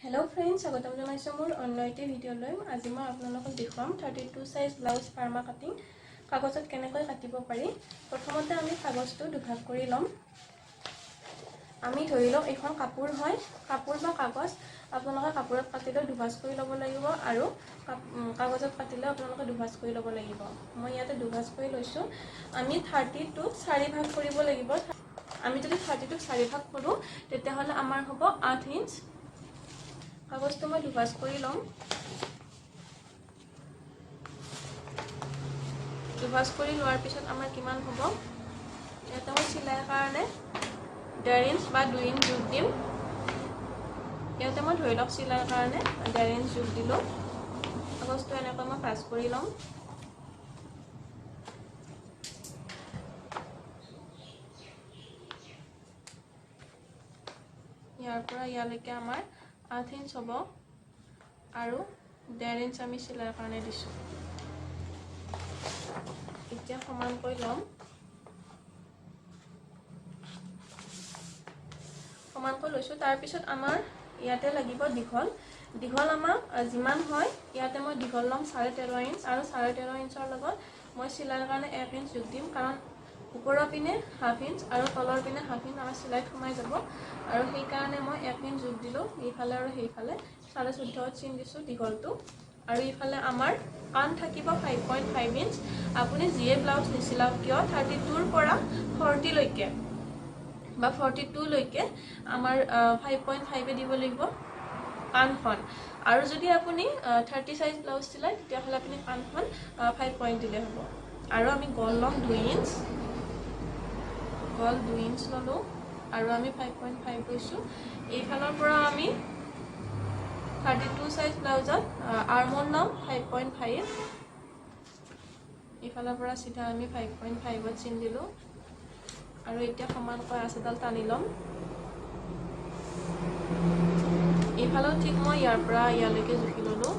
Hello' friends, স্বাগতম জনাইছোঁ মোৰ অন্য এটি ভিডিঅ'লৈ। আজি মই আপোনালোকক দেখুৱাম 32 চাইজ ব্লাউজ ফাৰ্মা কাটিং কাগজত কেনেকৈ কাটিব পাৰি। প্ৰথমতে আমি কাগজটো দুভাগ কৰি ল'ম। আমি ধৰি লওক এইখন কাপোৰ হয়, কাপোৰ বা কাগজ। আপোনালোকে কাপোৰত কাটিলেও দুভাজ কৰি ল'ব লাগিব আৰু কাগজত কাটিলেও আপোনালোকে দুভাজ কৰি ল'ব লাগিব। মই ইয়াতে দুভাজ কৰি লৈছোঁ। আমি 32 চাৰি ভাগ কৰিব লাগিব। আমি যদি 32 চাৰি ভাগ কৰোঁ তেতিয়াহ'লে আমাৰ হ'ব 8 ইঞ্চ। কাগজটো মই দুভাজ কৰি ল'ম। দুভাজ কৰি লোৱাৰ পিছত আমাৰ কিমান হ'ব, ইয়াতে মই চিলাইৰ কাৰণে 1.5 ইঞ্চ বা 2 ইঞ্চ যোগ দিম। ইয়াতে মই ধৰি লওক চিলাইৰ কাৰণে 1.5 ইঞ্চ যোগ দিলোঁ। কাগজটো এনেকৈ মই ভাজ কৰি ল'ম। ইয়াৰ পৰা ইয়ালৈকে আমাৰ 8 ইঞ্চ হ'ব আৰু 1.5 ইঞ্চ আমি চিলাইৰ কাৰণে দিছোঁ। এতিয়া সমানকৈ ল'ম। সমানকৈ লৈছোঁ। তাৰপিছত আমাৰ ইয়াতে লাগিব দীঘল। দীঘল আমাৰ যিমান হয়, ইয়াতে মই দীঘল ল'ম 13.5 ইঞ্চ আৰু 13.5 ইঞ্চৰ লগত মই চিলাইৰ কাৰণে 1 ইঞ্চ যোগ দিম, কাৰণ ওপৰৰ পিনে 0.5 ইঞ্চ আৰু তলৰ পিনে 0.5 ইঞ্চ আমাৰ চিলাইত সোমাই যাব আৰু সেইকাৰণে মই 1 ইঞ্চ যোগ দিলোঁ এইফালে আৰু সেইফালে। 14.5 চিন দিছোঁ দীঘলটো। আৰু ইফালে আমাৰ কাণ থাকিব 5.5 ইঞ্চ। আপুনি যিয়ে ব্লাউজ নিচিলাওক কিয়, 32ৰ পৰা 40লৈকে বা 42লৈকে আমাৰ 5.5 দিব লাগিব কাণখন। আৰু যদি আপুনি 30 চাইজ ব্লাউজ চিলায় তেতিয়াহ'লে আপুনি কাণখন 5 পইণ্ট দিলে হ'ব। আৰু আমি গল ল'ম 2 ইঞ্চ। গল 2 ইঞ্চ ল'লোঁ আৰু আমি 5.5 লৈছোঁ। এইফালৰ পৰা আমি 32 চাইজ ব্লাউজত আৰ্মল ল'ম 5.5। এইফালৰ পৰা চিধা আমি 5.5ত চিন দিলোঁ। আৰু এতিয়া সমানকৈ আঁচ এডাল টানি ল'ম। এইফালেও ঠিক মই ইয়াৰ পৰা ইয়ালৈকে জুখি ল'লোঁ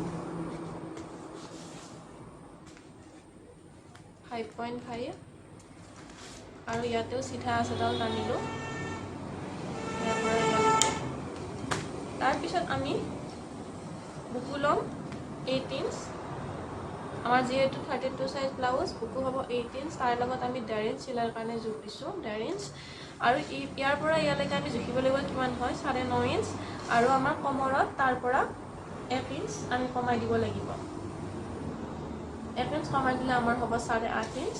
5.5। আৰু ইয়াতেও চিধা আঁচ এডাল টানিলোঁ ইয়াৰ পৰা ইয়ালৈকে। তাৰপিছত আমি বুকু ল'ম 8 ইঞ্চ। আমাৰ যিহেতু 32 চাইজ ব্লাউজ, বুকু হ'ব 8 ইঞ্চ। তাৰ লগত আমি 1.5 ইঞ্চ চিলাইৰ কাৰণে যোগ দিছোঁ 1.5 ইঞ্চ। আৰু ইয়াৰ পৰা ইয়ালৈকে আমি জুখিব লাগিব কিমান হয়, 9.5 ইঞ্চ। আৰু আমাৰ কমৰত তাৰ পৰা 1 ইঞ্চ আমি কমাই দিব লাগিব। 1 ইঞ্চ কমাই দিলে আমাৰ হ'ব 8.5 ইঞ্চ।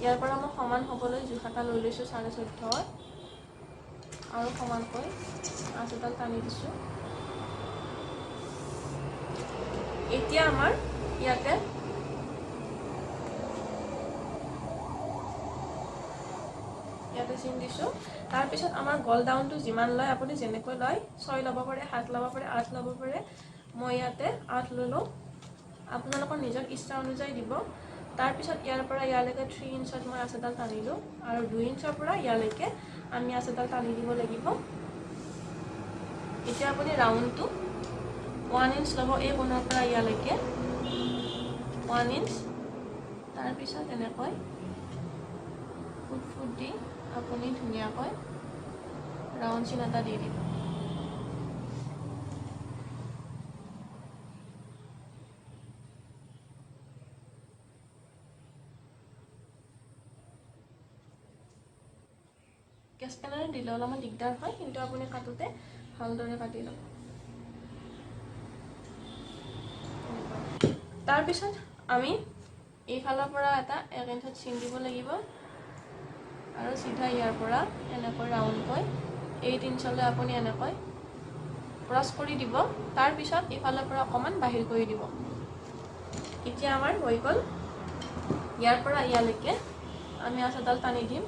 ইয়াৰ পৰা মই সমান হ'বলৈ জোখ এটা লৈ লৈছোঁ 14.5 আৰু সমানকৈ আঁচ এডাল টানি দিছোঁ। এতিয়া আমাৰ ইয়াতে চিন দিছোঁ। তাৰপিছত আমাৰ গল ডাউনটো যিমান লয়, আপুনি যেনেকৈ লয়, 6 ল'ব পাৰে, 7 ল'ব পাৰে, 8 ল'ব পাৰে। মই ইয়াতে 8 ল'লোঁ। আপোনালোকৰ নিজৰ ইচ্ছা অনুযায়ী দিব। তাৰপিছত ইয়াৰ পৰা ইয়ালৈকে 3 ইঞ্চত মই আঁচ এডাল টানিলোঁ আৰু 2 ইঞ্চৰ পৰা ইয়ালৈকে আমি আঁচ এডাল টানি দিব লাগিব। এতিয়া আপুনি ৰাউণ্ডটো 1 ইঞ্চ ল'ব, এই কোণৰ পৰা ইয়ালৈকে 1 ইঞ্চ। তাৰপিছত এনেকৈ ফুট ফুট দি আপুনি ধুনীয়াকৈ ৰাউণ্ড চিন এটা দি দিব। কেছ পেনেৰে দিলে অলপমান দিগদাৰ হয়, কিন্তু আপুনি কাটোতে ভালদৰে কাটি ল'ব। তাৰপিছত আমি এইফালৰ পৰা এটা 1 ইঞ্চত চিন দিব লাগিব আৰু চিধা ইয়াৰ পৰা এনেকৈ ৰাউণ্ডকৈ 8 ইঞ্চলৈ আপুনি এনেকৈ ক্ৰছ কৰি দিব। তাৰপিছত এইফালৰ পৰা অকণমান বাহিৰ কৰি দিব। এতিয়া আমাৰ হৈ গ'ল। ইয়াৰ পৰা ইয়ালৈকে আমি আঁচ এডাল টানি দিম।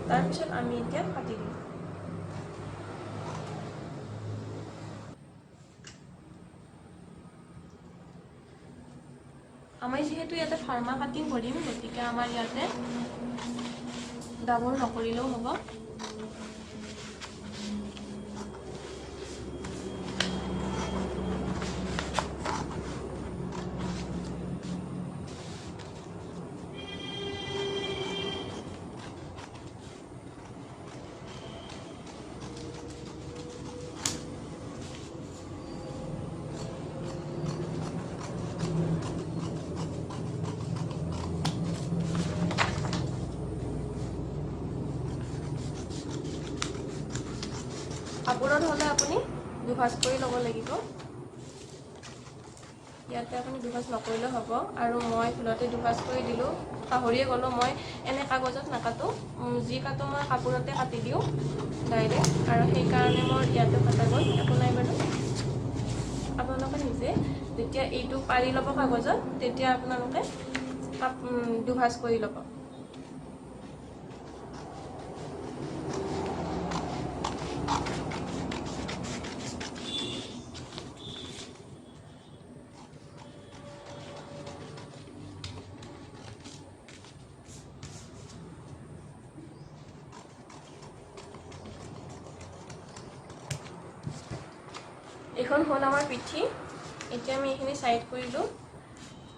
তাৰপিছত আমি এতিয়া কাটি দিম। আমি যিহেতু ইয়াতে ফাৰ্মা কাটিং কৰিম, গতিকে আমাৰ ইয়াতে ডাবল নকৰিলেও হ'ব। কাপোৰত হ'লে আপুনি দুভাঁজ কৰি ল'ব লাগিব, ইয়াতে আপুনি দুভাঁজ নকৰিলেও হ'ব। আৰু মই ভুলতে দুভাঁজ কৰি দিলোঁ, পাহৰিয়ে গ'লোঁ। মই এনে কাগজত নাকাটো, যি কাটো মই কাপোৰতে কাটি দিওঁ ডাইৰেক্ট, আৰু সেইকাৰণে মোৰ ইয়াতে কটা গ'ল। একো নাই বাৰু, আপোনালোকে নিজে যেতিয়া এইটো পাৰি ল'ব কাগজত তেতিয়া আপোনালোকে দুভাঁজ কৰি ল'ব। এইখন হ'ল আমাৰ পিঠি। এতিয়া আমি এইখিনি ছাইড কৰিলোঁ।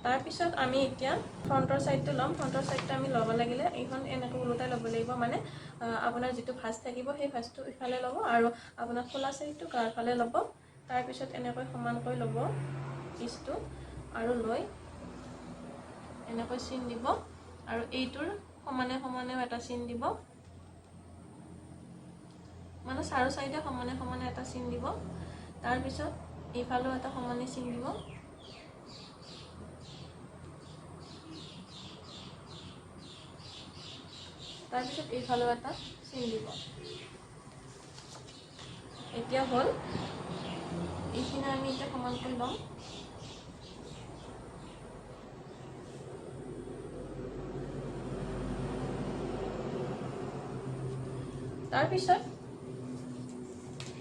তাৰপিছত আমি এতিয়া ফ্ৰণ্টৰ ছাইডটো ল'ম। ফ্ৰণ্টৰ ছাইডটো আমি ল'ব লাগিলে এইখন এনেকৈ ওলোটাই ল'ব লাগিব, মানে আপোনাৰ যিটো ভাঁজ থাকিব সেই ভাঁজটো ইফালে ল'ব আৰু আপোনাৰ খোলা ছাইডটো গাৰ ফালে ল'ব। তাৰপিছত এনেকৈ সমানকৈ ল'ব পিচটো আৰু লৈ এনেকৈ চিন দিব আৰু এইটোৰ সমানে সমানেও এটা চিন দিব, মানে চাৰো চাইডে সমানে সমানে এটা চিন দিব। তাৰপিছত এইফালেও এটা সমানে চিন দিব। তাৰপিছত এইফালেও এটা চিন দিব। এতিয়া হ'ল, এইখিনি আমি এতিয়া সমানকৈ ল'ম। তাৰপিছত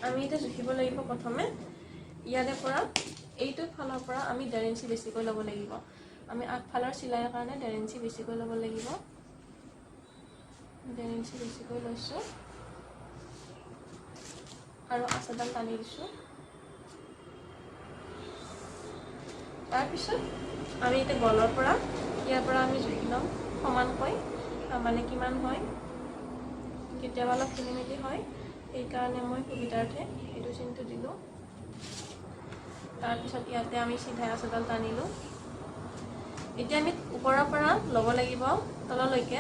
আমি এতিয়া জুখিব লাগিব। প্ৰথমে ইয়াৰে পৰা এইটো ফালৰ পৰা আমি 1.5 ইঞ্চি বেছিকৈ ল'ব লাগিব। আমি আগফালৰ চিলাইৰ কাৰণে 1.5 ইঞ্চি বেছিকৈ ল'ব লাগিব। 1.5 ইঞ্চি বেছিকৈ লৈছোঁ আৰু আঁচডাল টানি দিছোঁ। তাৰপিছত আমি এতিয়া গলৰ পৰা ইয়াৰ পৰা আমি জুখি ল'ম সমানকৈ, মানে কিমান হয়। কেতিয়াবা অলপ খেলি মেলি হয়, সেইকাৰণে মই সুবিধাৰ্থে এইটো চিনটো দিলোঁ। তাৰপিছত ইয়াতে আমি চিধাই আঁচডাল টানিলোঁ। এতিয়া আমি ওপৰৰ পৰা ল'ব লাগিব তললৈকে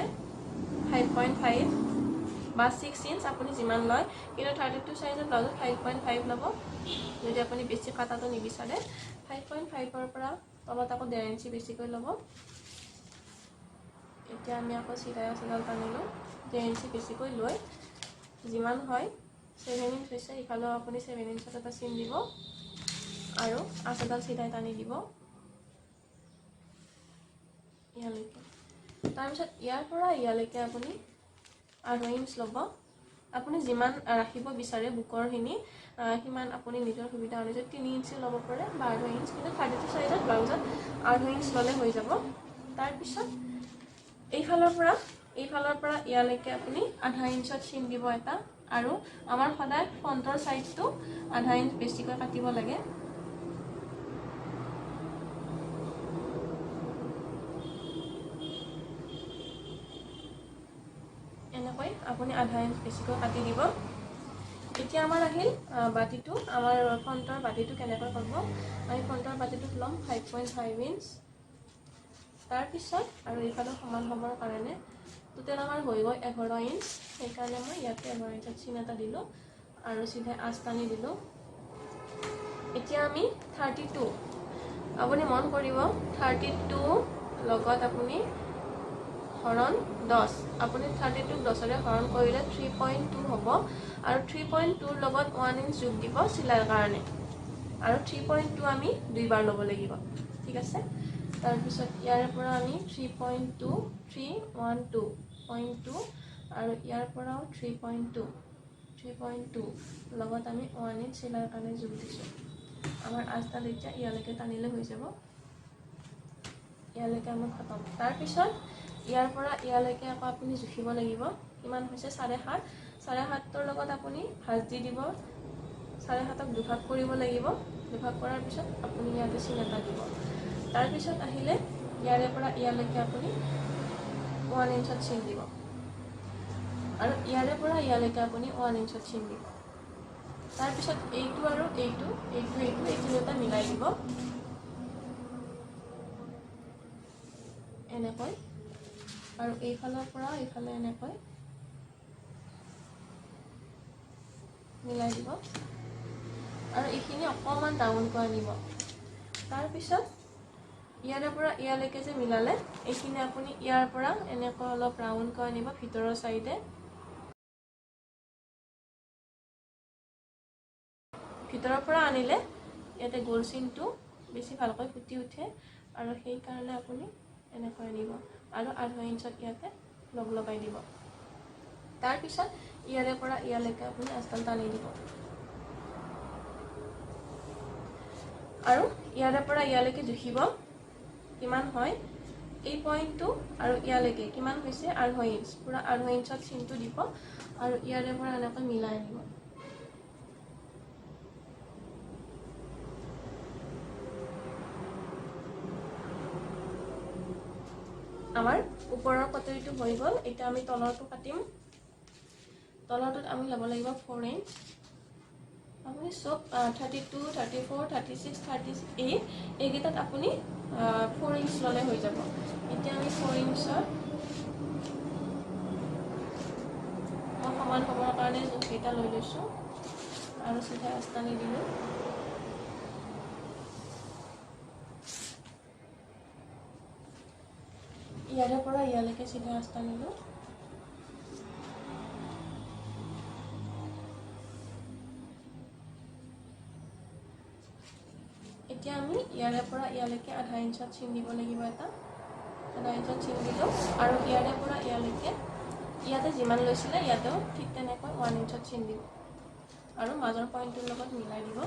5.5 বা 6 ইঞ্চ, আপুনি যিমান লয়, কিন্তু 32 চাইজৰ ব্লাউজত 5.5 ল'ব। যদি আপুনি বেছি কাটাটো নিবিচাৰে 5.5ৰ পৰা তলত আকৌ 1.5 ইঞ্চি বেছিকৈ ল'ব। এতিয়া আমি আকৌ চিধাই আঁচডাল টানিলোঁ, 1.5 ইঞ্চি বেছিকৈ লৈ যিমান হয় 7 ইঞ্চ হৈছে, ইফালেও আপুনি 7 ইঞ্চত এটা চিন দিব আৰু আঁচডাল চিধাই টানি দিব ইয়ালৈকে। তাৰপিছত ইয়াৰ পৰা ইয়ালৈকে আপুনি 2.5 ইঞ্চ ল'ব। আপুনি যিমান ৰাখিব বিচাৰে বুকৰখিনি, সিমান আপুনি নিজৰ সুবিধা অনুযায়ী 3 ইঞ্চি ল'ব পাৰে বা 2.5 ইঞ্চ, কিন্তু 32 চাইজত ব্লাউজত 2.5 ইঞ্চ ল'লে হৈ যাব। তাৰপিছত এইফালৰ পৰা ইয়ালৈকে আপুনি 0.5 ইঞ্চত চিন দিব এটা, আৰু আমাৰ সদায় ফ্ৰণ্টৰ ছাইডটো 0.5 ইঞ্চ বেছিকৈ কাটিব লাগে। এনেকৈ আপুনি 0.5 ইঞ্চ বেছিকৈ কাটি দিব। এতিয়া আমাৰ আহিল বাতিটো। আমাৰ ফ্ৰণ্টৰ বাতিটো কেনেকৈ কৰিব, আমি ফ্ৰণ্টৰ বাতিটোত ল'ম 5.5 ইঞ্চ। তাৰপিছত আৰু এইফালে সমান হ'বৰ কাৰণে টোটেল আমাৰ হৈ গ'ল 11 ইঞ্চ, সেইকাৰণে মই ইয়াতে 11 ইঞ্চত চিন এটা দিলোঁ আৰু চিধাই আঁচ টানি দিলোঁ। এতিয়া আমি 32, আপুনি মন কৰিব 32 লগত আপুনি হৰণ 10, আপুনি 32 10ৰে হৰণ কৰিলে 3.2 হ'ব, আৰু 3.2ৰ লগত 1 ইঞ্চ যোগ দিব চিলাইৰ কাৰণে, আৰু 3.2 আমি দুইবাৰ ল'ব লাগিব, ঠিক আছে। তাৰপিছত ইয়াৰ পৰা আমি 3.2, 3, 1, 2, 0.2, আৰু ইয়াৰ পৰাও 3.2, 3.2 লগত আমি 1 ইঞ্চ চিলাইৰ কাৰণে যোগ দিছোঁ। আমাৰ আঁচডাল এতিয়া ইয়ালৈকে টানিলে হৈ যাব, ইয়ালৈকে আমাৰ খতম। তাৰপিছত ইয়াৰ পৰা ইয়ালৈকে আকৌ আপুনি জুখিব লাগিব কিমান হৈছে, 7.5। 7.5ৰ লগত আপুনি ভাঁজ দি দিব, 7.5ক দুভাগ কৰিব লাগিব। দুভাগ কৰাৰ পিছত আপুনি ইয়াতে চিন এটা দিব। তাৰপিছত আহিলে ইয়াৰে পৰা ইয়ালৈকে আপুনি 1 ইঞ্চত চিন দিব, আৰু ইয়াৰে পৰা ইয়ালৈকে আপুনি 1 ইঞ্চত চিন দিব। তাৰপিছত এইটো আৰু এইটো, এইটো, এইটো, এই তিনিটা মিলাই দিব এনেকৈ, আৰু এইফালৰ পৰা এইফালে এনেকৈ মিলাই দিব আৰু এইখিনি অকণমান ডাউনকৈ আনিব। তাৰপিছত ইয়াৰে পৰা ইয়ালৈকে যে মিলালে, এইখিনি আপুনি ইয়াৰ পৰা এনেকৈ অলপ ৰাউণ্ডকৈ আনিব ভিতৰৰ চাইডে। ভিতৰৰ পৰা আনিলে ইয়াতে গোল চিনটো বেছি ভালকৈ ফুটি উঠে আৰু সেইকাৰণে আপুনি এনেকৈ আনিব আৰু 2.5 ইঞ্চত ইয়াতে লগ লগাই দিব। তাৰপিছত ইয়াৰে পৰা ইয়ালৈকে আপুনি আঁচডাল টানি দিব আৰু ইয়াৰে পৰা ইয়ালৈকে জুখিব কিমান হয় এই পইণ্টটো আৰু ইয়ালৈকে কিমান হৈছে 2.5 ইঞ্চ, পূৰা 2.5 ইঞ্চত চিনটো দিব আৰু ইয়াৰে পৰা এনেকৈ মিলাই আনিব। আমাৰ ওপৰৰ কটৰীটো হৈ গ'ল। এতিয়া আমি তলৰটো কাটিম। তলৰটোত আমি ল'ব লাগিব 4 ইঞ্চ। আপুনি চব 32, 34, 36, 38 এইকেইটাত আপুনি 4 ইঞ্চ ল'লে হৈ যাব। এতিয়া আমি 4 ইঞ্চত মই সমান হ'বৰ কাৰণে জোখকেইটা লৈ লৈছোঁ আৰু চিধা ৰাস্তা নিদিলোঁ। ইয়াৰে পৰা ইয়ালৈকে চিধা ৰাস্তা নিলোঁ। এতিয়া আমি ইয়াৰে পৰা ইয়ালৈকে 0.5 ইঞ্চত চিন দিব লাগিব, এটা 0.5 ইঞ্চত চিন দিলোঁ আৰু ইয়াৰে পৰা ইয়ালৈকে ইয়াতে যিমান লৈছিলে ইয়াতেও ঠিক তেনেকৈ 1 ইঞ্চত চিন দিব আৰু মাজৰ পইণ্টটোৰ লগত মিলাই দিব।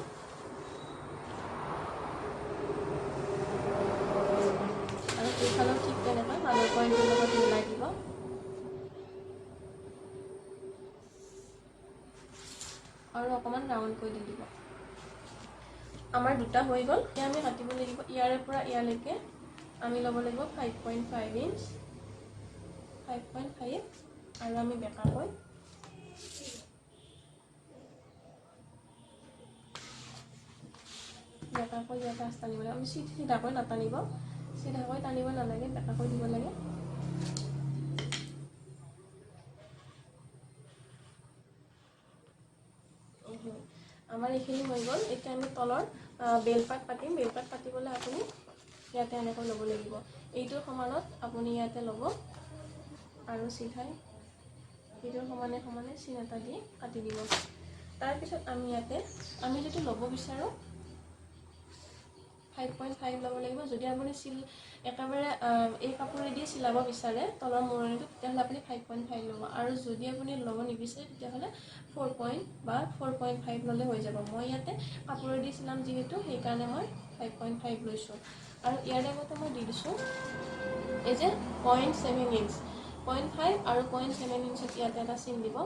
আৰু এইফালেও ঠিক তেনেকৈ মাজৰ পইণ্টটোৰ লগত মিলাই দিব। আৰু অকণমান ৰাউণ্ডকৈ দি দিব। আমাৰ দুটা হৈ গ'ল। এতিয়া আমি কাটিব লাগিব ইয়াৰে পৰা ইয়ালৈকে আমি ল'ব লাগিব 5.5 ইঞ্চ, 5.5 আৰু আমি বেঁকাকৈ বেঁকাকৈ ইয়াতে আঁচ টানিব লাগিব। আমি চিধাকৈ নাটানিব, চিধাকৈ টানিব নালাগে, বেঁকাকৈ দিব লাগে। আমাৰ এইখিনি হৈ গ'ল। এতিয়া আমি তলৰ বেলপাত পাতিম। বেলপাত পাতিবলৈ আপুনি ইয়াতে এনেকৈ ল'ব লাগিব, এইটোৰ সমানত আপুনি ইয়াতে ল'ব আৰু চিধাই এইটোৰ সমানে সমানে চিন এটা দি কাটি দিব। তাৰপিছত আমি ইয়াতে আমি যদি ল'ব বিচাৰোঁ 5.5 ল'ব লাগিব। যদি আপুনি একেবাৰে এই কাপোৰেদি চিলাব বিচাৰে তলৰ মূৰণিটো, তেতিয়াহ'লে আপুনি 5.5 ল'ব আৰু যদি আপুনি ল'ব নিবিচাৰে তেতিয়াহ'লে 4 পইণ্ট বা 4.5 ল'লে হৈ যাব। মই ইয়াতে কাপোৰেদি চিলাম যিহেতু, সেইকাৰণে মই 5.5 লৈছোঁ। আৰু ইয়াৰ লগতে মই দি দিছোঁ এই যে 0.7 ইঞ্চ, 0.5 আৰু 0.7 ইঞ্চত ইয়াতে এটা চিন দিব।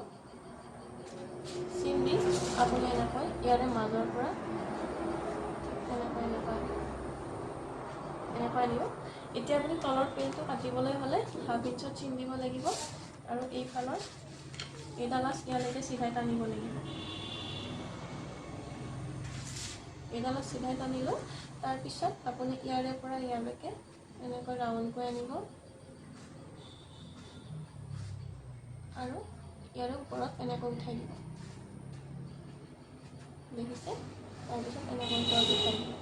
চিন দি আপুনি এনেকৈ ইয়াৰে মাজৰ পৰা ঠিক তেনেকৈ এনেকৈ এনেকৈ আনিব। এতিয়া আপুনি তলৰ পেনটো কাটিবলৈ হ'লে 0.5 ইঞ্চত চিন দিব লাগিব আৰু এইফালৰ এইডাল আঁচ ইয়ালৈকে চিধাই টানিব লাগিব। এইডাল আঁচ চিধাই টানিলোঁ। তাৰপিছত আপুনি ইয়াৰে পৰা ইয়ালৈকে এনেকৈ ৰাউণ্ডকৈ আনিব আৰু ইয়াৰে ওপৰত এনেকৈ উঠাই দিব, দেখিছে? তাৰপিছত এনেকৈ ওপৰত উঠাই দিব।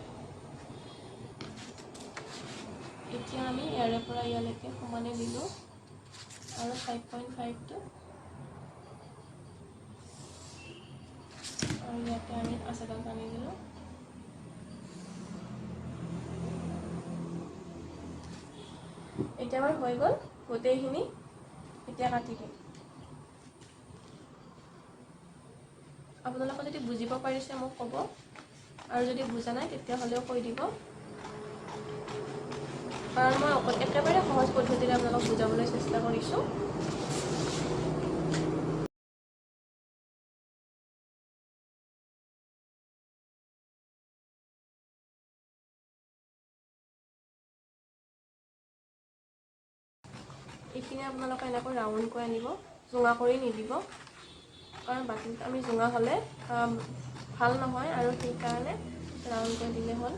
এতিয়া আমি ইয়াৰে পৰা ইয়ালৈকে সমানে দিলোঁ আৰু 5.5টো আৰু ইয়াতে আমি আঁচ এডাল টানি দিলোঁ। এতিয়া আমাৰ হৈ গ'ল গোটেইখিনি। এতিয়া কাটি দিম। আপোনালোকে যদি বুজিব পাৰিছে মোক ক'ব, আৰু যদি বুজা নাই তেতিয়াহ'লেও কৈ দিব, কাৰণ মই একেবাৰে সহজ পদ্ধতিৰে আপোনালোকক বুজাবলৈ চেষ্টা কৰিছোঁ। এইখিনি আপোনালোকে এনেকৈ ৰাউণ্ডকৈ আনিব, জোঙা কৰি নিদিব, কাৰণ বাতিত আমি জোঙা হ'লে ভাল নহয় আৰু সেইকাৰণে ৰাউণ্ডকৈ দিলে হ'ল।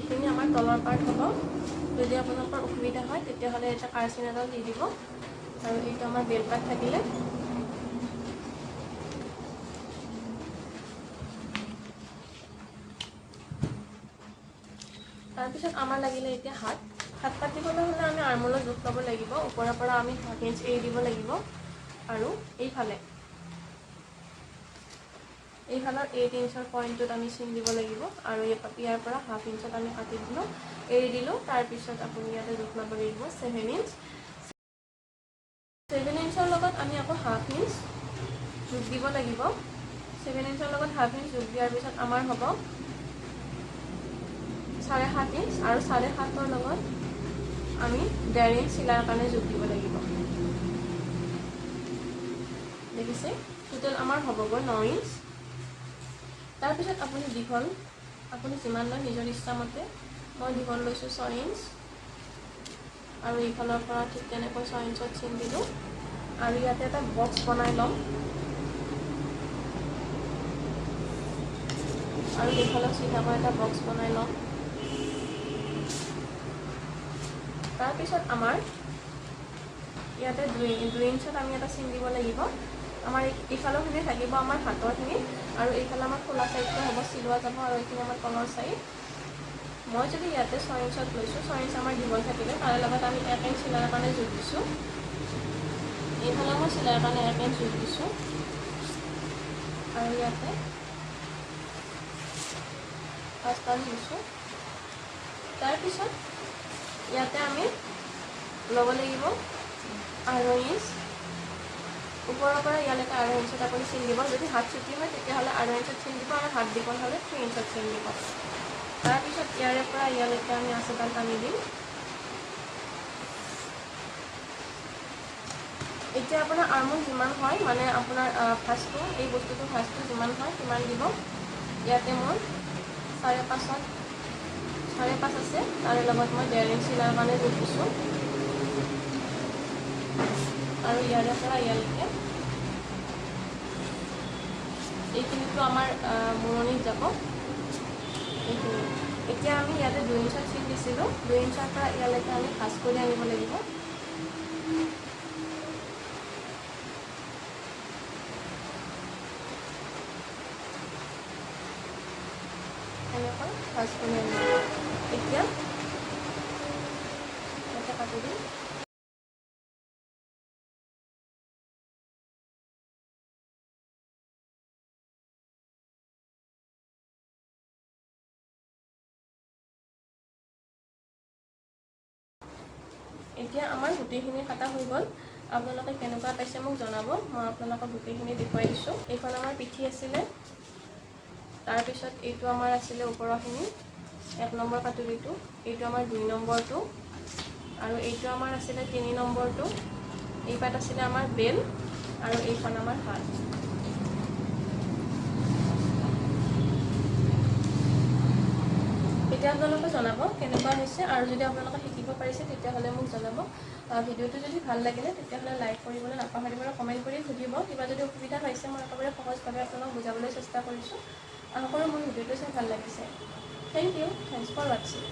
এইখিনি আমাৰ তলৰ পাৰ্ট হ'ব। যদি আপোনালোকৰ অসুবিধা হয় তেতিয়াহ'লে এটা কাৰচিন এডাল দি দিব। আৰু এইটো আমাৰ বেলপাত থাকিলে। তাৰপিছত আমাৰ লাগিলে এতিয়া হাত। হাত কাটিবলৈ হ'লে আমি আৰ্মলৰ জোখ ল'ব লাগিব। ওপৰৰ পৰা আমি 1/2 ইঞ্চ এৰি দিব লাগিব আৰু এইফালৰ 8 ইঞ্চৰ পইণ্টটোত আমি চিন দিব লাগিব আৰু ইয়াৰ পৰা 1/2 ইঞ্চত আমি কাটি দিলোঁ, এৰি দিলোঁ। তাৰপিছত আপুনি ইয়াতে জোখ ল'ব লাগিব 7 ইঞ্চ। 7 ইঞ্চৰ লগত আমি আকৌ 1/2 ইঞ্চ যোগ দিব লাগিব। 7 ইঞ্চৰ লগত 1/2 ইঞ্চ যোগ দিয়াৰ পিছত আমাৰ হ'ব 7.5 ইঞ্চ আৰু 7.5ৰ লগত আমি 1.5 ইঞ্চ চিলাইৰ কাৰণে যোগ দিব লাগিব। দেখিছে, টোটেল আমাৰ হ'বগৈ 9 ইঞ্চ। তাৰপিছত আপুনি দীঘল, আপুনি যিমান লয় নিজৰ ইচ্ছামতে। মই দীঘল লৈছোঁ 6 ইঞ্চ আৰু এইফালৰ পৰা ঠিক তেনেকৈ 6 ইঞ্চত চিন দিলোঁ আৰু ইয়াতে এটা বক্স বনাই ল'ম আৰু এইফালৰ চিধাকৈ এটা বক্স বনাই ল'ম। তাৰপিছত আমাৰ ইয়াতে 2 ইঞ্চত আমি এটা চিন দিব লাগিব। আমাৰ এইফালৰখিনি থাকিব আমাৰ হাতৰখিনি আৰু এইফালে আমাৰ খোলা চাইডটো হ'ব, চিলোৱা যাব আৰু এইখিনি আমাৰ তলৰ চাইড। মই যদি ইয়াতে 6 ইঞ্চত লৈছোঁ, 6 ইঞ্চ আমাৰ দীঘল থাকিলে তাৰে লগত আমি 1 ইঞ্চ চিলাইৰ কাৰণে যোগ দিছোঁ। এইফালে মই চিলাইৰ কাৰণে 1 ইঞ্চ যোগ দিছোঁ আৰু ইয়াতে 5 দিছোঁ। তাৰপিছত ইয়াতে আমি ল'ব লাগিব 2.5 ইঞ্চ। ওপৰৰ পৰা ইয়ালৈকে 2.5 ইঞ্চত আপুনি চিন দিব। যদি হাত চুটি হয় তেতিয়াহ'লে 2.5 ইঞ্চত চিন দিব আৰু হাত দীঘল হ'লে 3 ইঞ্চত চিন দিব। তাৰপিছত ইয়াৰে পৰা ইয়ালৈকে আমি আঁচ এডাল টানি দিম। এতিয়া আপোনাৰ আৰ্মোল যিমান হয়, মানে আপোনাৰ ভাঁজটো, এই বস্তুটোৰ ভাঁজটো যিমান হয় সিমান দিব। ইয়াতে মোৰ 5.5 আছে, তাৰে লগত মই 1.5 ইঞ্চ চিলাৰ কাৰণে যোগ দিছোঁ আৰু ইয়াৰে পৰা ইয়ালৈকে এইখিনিতো আমাৰ মূৰণিত যাব এইখিনি। এতিয়া আমি ইয়াতে 2 ইঞ্চত চিন দিছিলোঁ, 2 ইঞ্চৰ পৰা ইয়ালৈকে আমি ভাঁজ কৰি আনিব লাগিব। এনেকৈ ভাঁজ কৰি আনিব। এতিয়া ইয়াতে কাটি দিম। এতিয়া আমাৰ গোটেইখিনি কটা হৈ গ'ল। আপোনালোকে কেনেকুৱা পাইছে মোক জনাব, মই আপোনালোকক গোটেইখিনি দেখুৱাই দিছোঁ। এইখন আমাৰ পিঠি আছিলে, তাৰপিছত এইটো আমাৰ আছিলে ওপৰৰখিনি 1 নম্বৰ কাটুৰিটো, এইটো আমাৰ 2 নম্বৰটো আৰু এইটো আমাৰ আছিলে 3 নম্বৰটো, এই পাত আছিলে আমাৰ বেল আৰু এইখন আমাৰ হাত। এতিয়া আপোনালোকে জনাব কেনেকুৱা হৈছে আৰু যদি আপোনালোকে শিকিব পাৰিছে তেতিয়াহ'লে মোক জনাব। ভিডিঅ'টো যদি ভাল লাগিলে তেতিয়াহ'লে লাইক কৰিবলৈ নাপাহৰিব আৰু কমেণ্ট কৰি সুধিব। কিবা যদি অসুবিধা হৈছে মই একেবাৰে সহজভাৱে আপোনালোকক বুজাবলৈ চেষ্টা কৰিছোঁ। আশা কৰোঁ মোৰ ভিডিঅ'টো চাই ভাল লাগিছে। Thank you, thanks for ৱাটছিং।